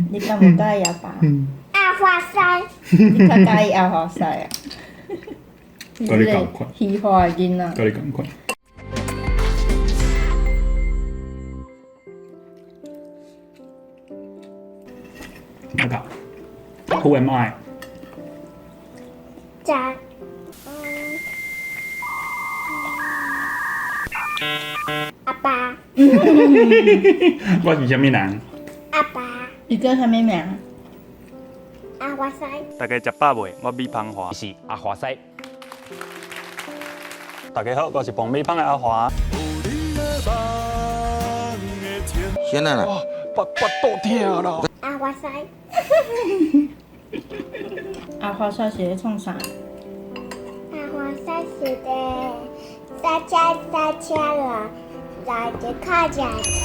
你敢無佮意阿爸？阿華西。你較佮意阿華西啊？佮你仝款。虛華的囡仔。佮你仝款。那個，Who am I？在，阿爸。我是啥物人？阿爸。你叫啥物名？阿華西。大家食飽未？我米芳華是阿華西。大家好，我是彭美芳的阿華。先來啦！腹腹肚疼啦！阿華西。阿華西是咧創啥？阿華西是咧剎車剎車啦，來一卡車車。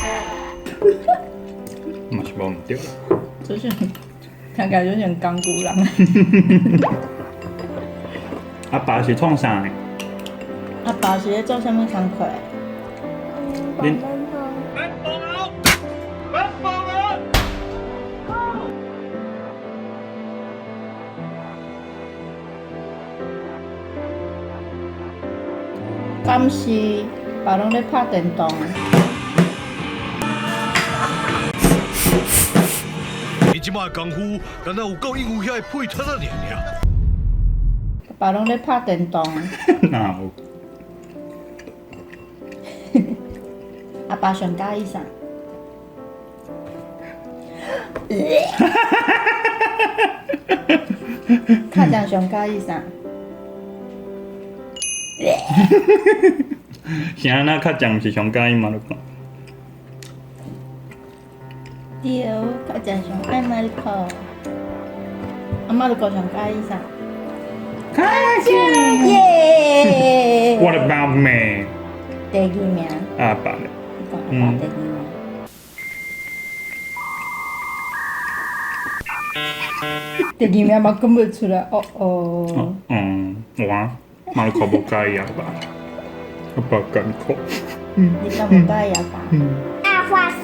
嘛是無毋對。就是聽起來就像港股人。阿爸是創啥的？阿爸是咧做啥物工課？恁敢是爸攏咧拍電動？伊這擺功夫，敢若有夠應付遐个屁塌仔爾爾。爸攏咧拍電動。哪有？阿爸上佮意啥？較正上佮意啥？是按怎較正毋是上佮意馬魯克？對，較正上愛馬魯克。啊，馬魯克上佮意啥？較正。耶 What about me？第二名。阿爸咧。你講阿爸第二名。第二名嘛講袂出來，哦哦。嗯，我馬魯克無佮意阿爸，阿爸艱苦。你敢無佮意阿爸？阿華西。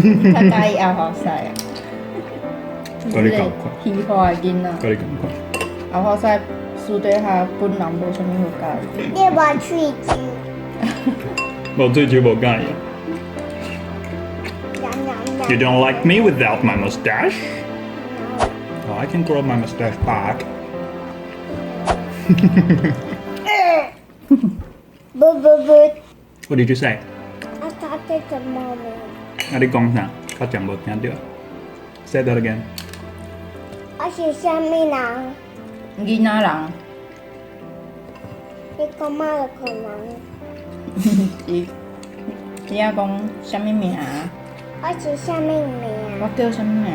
你較佮意阿華西啊？佮你仝款。虛華的囡仔。佮你仝款。阿華西私底下本人無啥物好佮意。你無喙舌。無喙舌無佮意。You don't like me without my mustache? Well, I can grow my mustache back. 不不不。 What did you say? I thought it's a moment. 啊，你講啥？較正無聽著。Say that again. 我是啥物人？囡仔人。你講馬魯克人？是，你仔講啥物名？我是啥物名？我叫啥物名？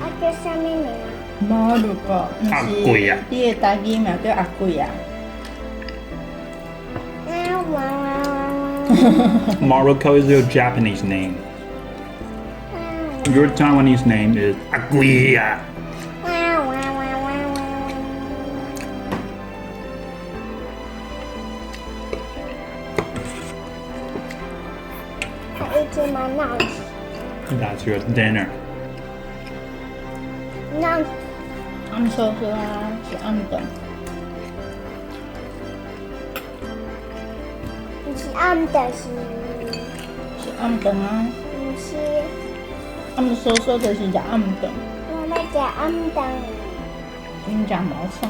我叫啥物名？馬魯克，毋阿貴啊是，你的台語名叫阿貴啊？哇哇哇哇！ Maruko is your Japanese name. Your Taiwanese name is 阿貴啊。哇哇哇哇哇！I eat my lunch. That's your dinner. Lunch. 暗酥酥啊，是暗頓。毋是暗頓是？是暗頓啊。毋是。暗酥酥就是食暗頓。我欲食暗頓。恁食毛蒜。